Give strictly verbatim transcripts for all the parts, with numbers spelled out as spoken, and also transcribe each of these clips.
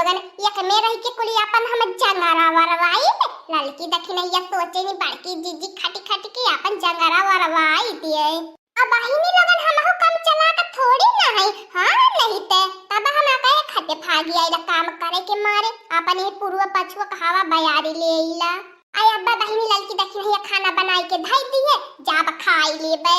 लोगन, एक में रहि के कुली आपन हम जंगरा वरवाई। ललकी दखिनहिया सोचे नी बड़की जिज्जी खटी खटी के आपन जंगरा वरवाई दिए। अब बहिनी लोगन हमहू कम चलाक थोड़ी ना है, हाँ नहीं ते तब हम कहे खटे भागी आइला काम करे के मारे, आपन ये पुरुआ पछुआ के हवा बयारी ले आइला। आई अब्बा बहिनी ललकी दखिनहिया खाना बनाई के धई दिए, जाब खाई लेबे।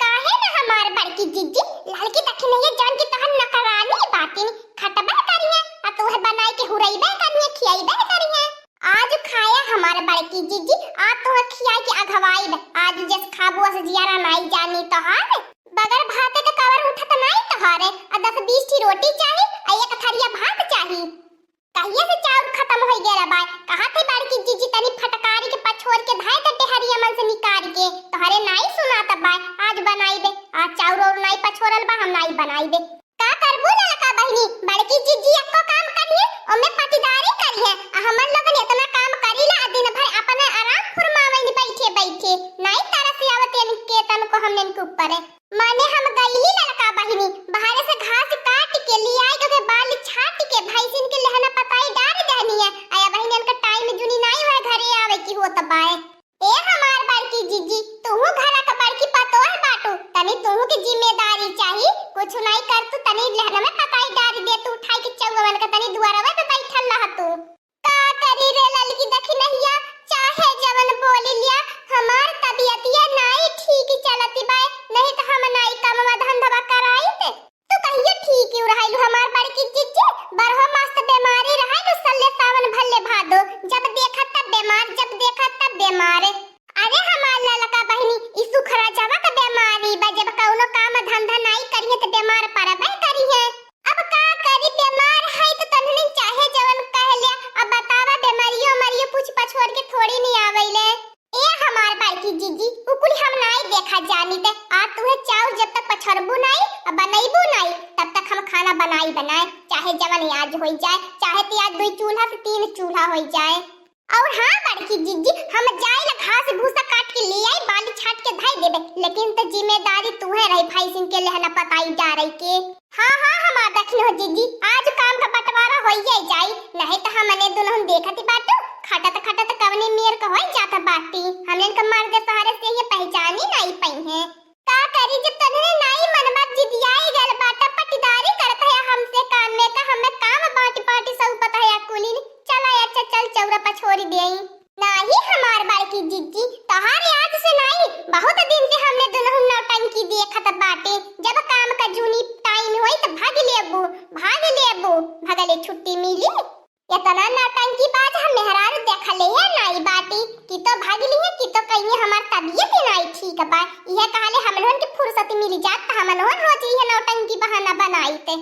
काहे ना हमार बड़की जिज्जी, ललकी दखिनहिया जान की तोहर नौकरानी बाटिन, खटबे करिहे, आ तोहे बनाई के हुरइबे करिहे, खियाइबे करिहे। आज खाया हमार बड़की जिज्जी, आज तोहे खियाई के अघवाइब, आज जस खाबू अस जियारा नाई जानी तोहार। बगैर भाते के कवर उठत नाई तोहारे, आ दस बीस ठी रोटी चाही, आ एक थरिया भात चाही। कहिया से चाउर खतम होइ गया बाय, कहा थे बड़की जिज्जी तनी फटकारी के पछोर के धाय दे डेहरिया मन से निकाल के, तोहरे नाई सुनात बाय, आज बनाई दे, आज चाउर और नाई पछोरल बा, हम नाई बनाई दे। का करबू ललका बहिनी, बड़की जिज्जी एको काम करिहे, ओमे पटीदारी करिहे, आ हमन लोगन इतना काम करीला, आ दिन भर अपने आराम फुरमावे नी बैठे बैठे, नाई तरस आवत इनके तनको हमने इनके ऊपर है। माने हम गईली ललका बहिनी, बाहरे से घास काट के लियाई के बाल छाट के भैंसिन के लेहना पताई डार देहनी है। आया बहिनी इनका टाइम जुनी नाई हुआ घरे आवे की होत बाय। ए हमार बड़की जिज्जी, तूहू घरा का बड़की पतोह बाटू, तनी तूहू की जिम्मेदारी चाही, कुछ नाई कर तू तनी लेहना में पताई डार दे तू उठाई के चौवन का तनी दुआरवे पे बैठल रह तू। का करी रे ललकी दखिनहिया, चाहे जवन बोली लिया, हमार तबियतिया नाई ठीक चलती बाय, नहीं तो हम नाई कमवा धंधवा कराइत। तू कहियो ठीक ही रहलू हमार बड़की जिज्जी, बरहो मास त बीमारी रहलू, सल्ले सावन भल्ले भादो, जब देखा तब बीमार, जब देखा तब बीमार। अरे हमार ललका बहिनी, ई सुखराजवा का बीमारी बा, जब कौनो काम धंधा नाई करिहे त बीमार पड़बे करिहे। अब का करी, बीमार है तो तन्हने चाहे जवन कह ले। अब बतावा, बीमारियो उमारियो पूछ पछोर के थोड़ी नहीं आवेले। ए हमार बड़की जिज्जी, उ कुल हम नाई देखा जानी ते। आ तुहे चाउर जब तक पछोरबू नाई, अब बनैबू नाई, तब तक हम खाना बनाई बनाए, चाहे जवन आज होई जाए, चाहे ते आज दुई चूल्हा से तीन चूल्हा होई जाए। और हाँ बड़की जिज्जी, हम जाइला घास भूसा काट के ले आई, बाली छाट के धई देबे, लेकिन त जिम्मेदारी तुहे रही भैंसिन के लेहना पताई डारे के। हाँ हाँ हमार दखिनहो जिज्जी, आज काम का बंटवारा होइए जाई, नहीं त हमने दुनहुन देखत ही बाटू, खटत खटत कवने मेर का होई जात बाटी। हमने का मर्द सहारे से ये पहचानी नाई पई है। का करी, जब तन्हरे नाई मनवा जिदियाई गल बाटा, पटीदारी करत है हमसे काम में, का हमें काम बाटी बाटी सौंपत है कुलिन। चला अच्छा चल चौरा पछोरी देई। नाही हमार बड़की जिज्जी, तोहार आज से नाही, बहुत दिन से हमने दुनहुन नौटंकी देखत बाटे। जब काम का जूनी टाइम होई त भाग लेबू, भाग लेबू, भगले छुट्टी मिली। इतना नौटंकी बाज हम मेहरारू देखले है नाई बाटी, कि तो भाग ली है, कि तो कहीं हमार तबियत ही नाई ठीक बा। यह कहले हमनोन के फुर्सत मिल जात त हमनोन रोज यह नौटंकी बहाना बनाइत।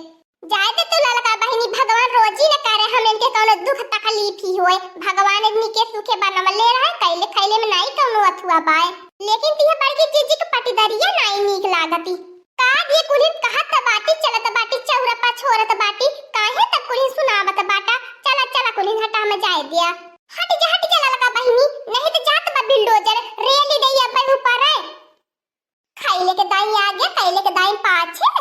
जाए दे तू ललका बहिनी, भगवान रोजी न करे हम इनके कौनो दुख तकलीफ ही होए। भगवान इनके सुखे बनवले रहे, कैले खैले में नाई कौनो अथुआ बाए। लेकिन तिहे बड़की जिज्जी के पटीदरिया नाई नीक लागती। का ये कुलिन कहत बाटी, चलत बाटी, चौरा पछोरत बाटी, काहे तब कुलिन सुनावत बाटा? चला, चला कुलिन हटा में जाए दिया। हट जा, हट जा ललका बहिनी, नहीं तो जात बा बिल्डोजर, रेली दे अपन ऊपर है। खैले के दाई आगे, खैले के दाई पाछे।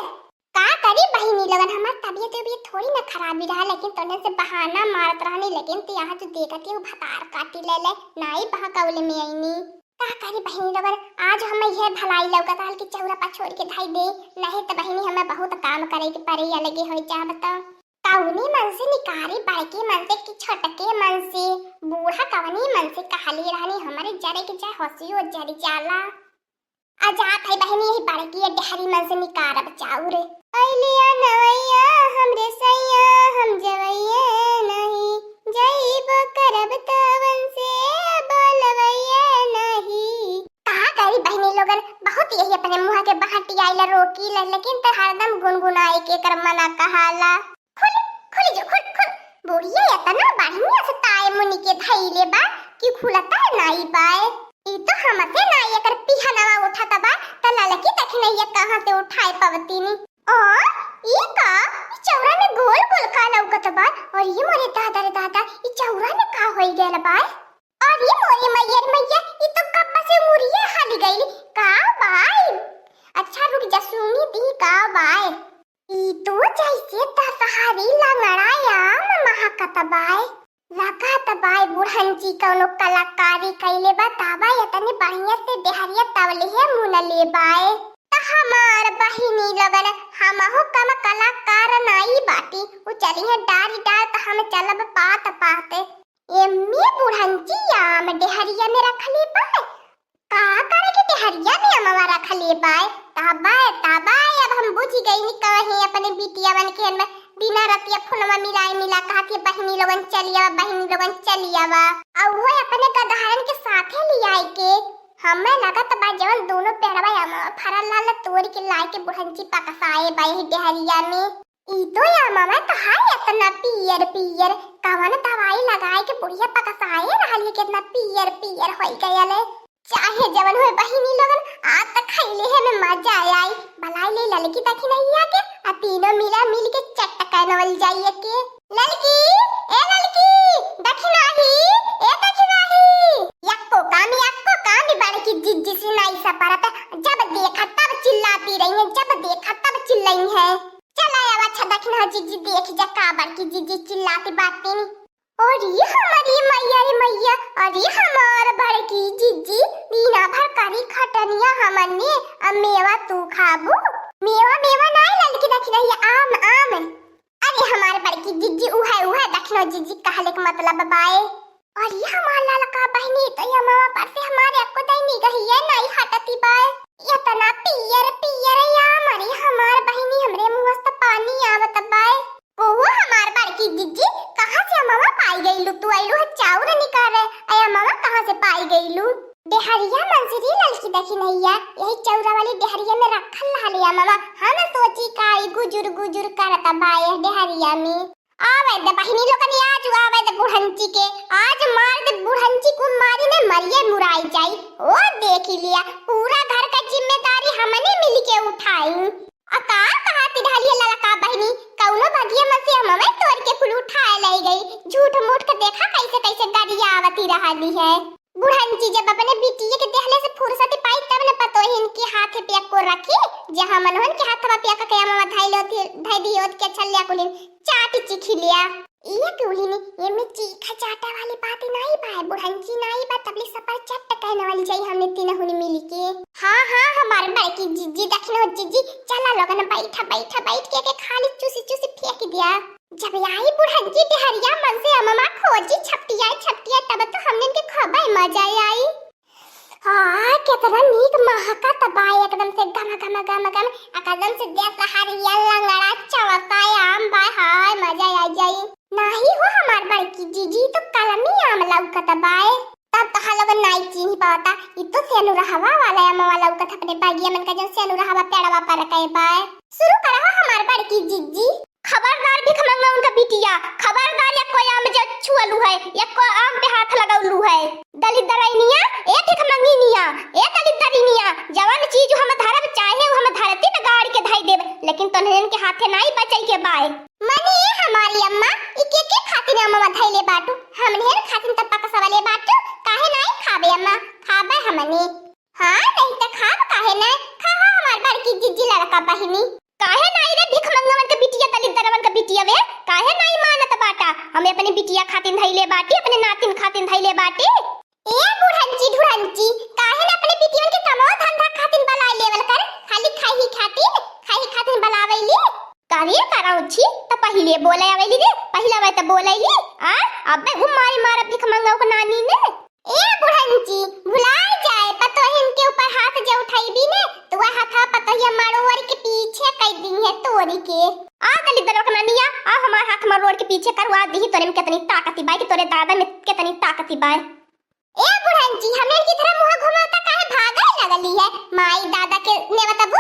का करी बहिनी लोगन, हमार तबियत उबियत थोड़ी ना खराबी रहा, लेकिन तोने से बहाना मारत रहनी, लेकिन तू यहाँ जो देखत ही वो भतार काटी ले ले, नाई बहकावले में आईनी। का करी बहिनी लोगन, आज हमें यह भलाई लौकत रहल कि चौरा पछोर के धाई दे, नहीं तो बहिनी हमें बहुत काम करे के पड़े, अलगे हो जाब तो। कौनी मन से निकारी बड़के मन से कि छोटके मन से, बूढ़ा कवनी मन से कहली रहनी, हमारे जरे के चाहे हंसियो जर जाला। आ जात है बहिनी यही बड़की डेहरी मन से निकारब चाउर। अइलिया नवैया हमरे सैया, हम जवैया नहीं, जइबो करब तवन से बोलवैया नहीं। का करी बहिनी लोगन, बहुत यही अपने मुँह के बहटी आइला रोकी ले, लेकिन त हरदम गुनगुनाए के कर मना कहाला। खुल, खुल जो, खुल, खुल। बुढ़िया इतना बढ़िया से ताए मुनि के धइले बा कि खुलता नाई बाए। ई तो हमसे नाई एकर पिहनवा उठत बा, त ललकी दखिनैया कहाँ से उठाए पवतीनी? और ई का, ई चौरा में गोल गोल का लौकत बा? और ई मोरे दादा रे दादा, ई चौरा में का होई गयल बा? अरे मोरे मैया रे मैया, ई तो कब से मुड़िया हट गइल। का बाय? अच्छा रुक जा, सुनी दी का बाय। ई तो जैसे दशहरी लंगड़ा आम महा कत बाय, लगा त बाय बुढ़ंची कौनो कलाकारी कइले बा, तबा एतने बढ़िया से डेहरिया तवले है मुनले बाय। त हमार बहिनी लोगन, हमहू कम कलाकार नाई बाटी, उ चली है डारी डार त हम चलब पात पात। एम्मे बुढ़ंची आम डेहरिया में रखले बाय। का करे के डेहरिया में अमवा रखले बाय? तबाय, तबाय, अब हम बुझ गई नी कहे अपने बिटियावन के हम दिना रतिया फोनवा मिलाई मिला कहत है, "बहिनी लोगन चली आवा, बहिनी लोगन चली आवा।" और वो अपने गदहरन के साथे लियाई के, हमें लगत बा जवन दोनों पेड़वा अमवा फरल लाल तोड़ के लाए के बुढ़ंची पकसाए बा यही डेहरिया में। ई तो अमवा तो है इतना पियर पियर, कवन दवाई लगाए के बुढ़िया पकसाए रहल है, कितना पियर पियर होई गयल है। चाहे जवन होए बहिनी लोगन, आज तक खइले है में मजा आई। बलाई ले ललकी दखिनहिया के, आ तीनों मिला मिल के चटकनवल जाइए के। ललकी, ए ललकी, दखिनही, ए दखिनही। यक्को काम, यक्को काम भी बड़की जिज्जी से नाई सपरत। जब देखा तब चिल्लाती रही है, जब देखा तब चिल्लाई है। चला आवा अच्छा दखिनहा जिज्जी, देखि जा का बड़की जिज्जी चिल्लाती बाटिन। अरे हमारी मैया रे मैया, अरे हमार बड़की जिज्जी, दिना भर करी खटनिया हमने, अब मेवा तू खाबू? मेवा, मेवा नाई ललकी दखिनहिया, आम, आम। अरे हमार बड़की जिज्जी, उहै, उहै दखिनो जिज्जी कहले के मतलब बाय। अरे हमार ललका बहिनी, तो ये मामा पर से हमारे अक्को दाई निगहिया नाई हटती बाय। इतना पियर पियर आम, अरे हमार बहिनी, हमरे मुँह से तो पानी आवत बाय। ओहो हमार बड़की जिज्जी, कहाँ से अमवा पाई गईलू? तू आइलू है चाउर निकाले, अय अमवा कहाँ से पाई गईलू? डेहरिया मंसरी ललकी दखिनहिया, यही चौरा वाली डेहरिया में रखल रहले अमवा। हम सोची का ई गुजुर गुजुर करत बा एह डेहरिया में। आवे दे बहिनी लोगन, आज आवे दे बुढ़ंची के, आज मार दे बुढ़ंची को मारी में मरिए मुराई जाई। ओ देखी लिया, पूरा घर का जिम्मेदारी हमने मिल के उठाई। आ का कहती रहली है ललका बहिनी, कौनो भगिया में से हमवे तोड़ के कुल उठाए ले गई। झूठ मूठ के देखा कैसे कैसे गरियावती रहली है। बुढ़ंची जब अपने बिटिया के देहले से फुर्सत पाई तब न पतोहिन के हाथ पे को रखी, जहाँ मनोहन के हाथवा पे के अमवा धइल होती, धइ दी होत के छल्या कुलिन चाट चिखी लिया। ये कुलिन, ये में चीखा चाटा वाली बात नहीं बा, बुढ़ंची नहीं बा, तबली सपर चट कहने वाली जाई हमने तीन हुनी मिली के। हाँ, हाँ, हमार बड़की जिज्जी, दखिनो जिज्जी, चला लोगन, बैठा, बैठा, बैठ के, के खाली चूसी, चूसी फेंक दिया। जब आई बुढ़ंची डेहरिया में से अमवा खोजी छपटिया, छपटिया, तब तो हमने के खूबे मजा आई। हाँ, केतना नीक महकत बा, एकदम से गम, गम, गम, गम, एकदम से देसहरिया लंगड़ा चवता आम बा, हाय, मजा आ जाई। नाही हो हमार बड़की जिज्जी, तो कलमी आम लौकत बाय। तब तोहा लोगन नाई चीन्ही पावता, ई तो सेनुरहवा वाला अमवा लौकत अपने बगिया मन का, जौन सेनुरहवा पेड़वा पर कहे बाय। शुरू करा हो हमार बड़की जिज्जी। खबरदार भिखमंगा उनका बिटिया, खबरदार या कोई आम जे छुअलू है, या कोई आम पे हाथ लगौलू है। दलिद्दरैनिया, ए भिखमंगिनिया, ए दलिद्दरिनिया, जवन चीज हम धरब चाहे हम धरती पे गाड़ के धई देब, लेकिन तोहन के हाथे नाई बचई के बाय। मने ए हमारी अम्मा, ई के के खातिर अम्मा धइले बाटू? हमने खातिर त पकसवले बाटू, काहे नाई खाबे अम्मा? खाबे हमने। हाँ, नहीं त खाब काहे नाई? खा हो हमार बड़की जिज्जी लड़का बहिनी। काहे नाई रे भिखमंगवन के बिटिया, दलिद्दरवन के बिटिया वे? काहे नाई मानत बाटा? हमें अपने बिटिया खातिर धइले बाटी, अपने नातिन खातिर धइले बाटी। ए बुढ़ंची ढुढ़ंची, काहे न अपने बिटियन के कमवा धंधा खातिन बलाए लेवल कर, खाली खाही खातिन, खाही खातिन बलावैली। करे करौछी, त पहिले बोले आवेली रे, पहिला वे त बोलैली, आ? अबे हूँ मारी मारब भिखमंगवा के नानी ने। ए बुढ़ंची, भुलाए जाए, पतोहिन के ऊपर हाथ जे उठैबी ने, त वह हाथा पतोहिया मड़ोर के पीछे कई दी है तोरी के। आ दलिद्दरवा के नानिया, आ हमार हाथ मड़ोर के पीछे करवा दी, तोरे में कितनी ताकत बाय, कि तोरे दादा में कितनी ताकत बाय। ए बुढ़ंची, हमें की तरह मुँह घुमाता काहे भागे लगली है? माई दादा के नेवतबू?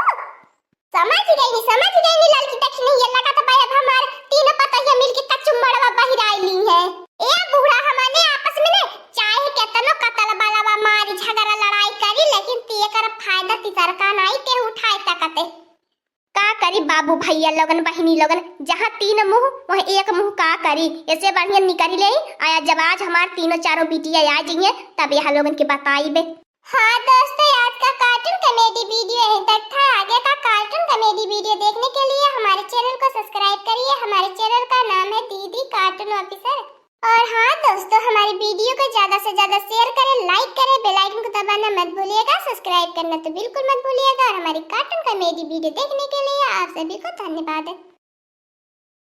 समझ गई नी, समझ गई नी ललकी दखिनहिया, लगा त बाय अब हमार तीनों पतोहिया मिलके कच्चू मड़वा बहिराइली है। ए बूढ़ा, हमने आपस में ने चाहे केतनो कतल बलवा मारी, झगड़ा लड़ाई करी, लेकिन ते एकर फायदा तिसरका नाई के उठाए सकते। का करी बाबू भैया लोगन, बहिनी लोगन, जहाँ तीन मुँह वह एक मुँह का करी। ऐसे बढ़िया निकरी ले आया, जब आज हमार तीनों चारों बिटिया आ जइहे तब यह लोगन के बताइबे। हाँ दोस्तों, आज का cartoon comedy video यहीं तक था। आगे का cartoon कॉमेडी वीडियो देखने के लिए हमारे चैनल को सब्सक्राइब करिए। हमारे चैनल का नाम है दीदी कार्टून ऑफिसर। और हाँ दोस्तों, हमारी वीडियो को ज्यादा से ज्यादा शेयर करें, लाइक करें, बेल आइकन को दबाना मत भूलिएगा, सब्सक्राइब करना तो बिल्कुल मत भूलिएगा। और हमारी कार्टून कॉमेडी वीडियो देखने के लिए आप सभी को धन्यवाद।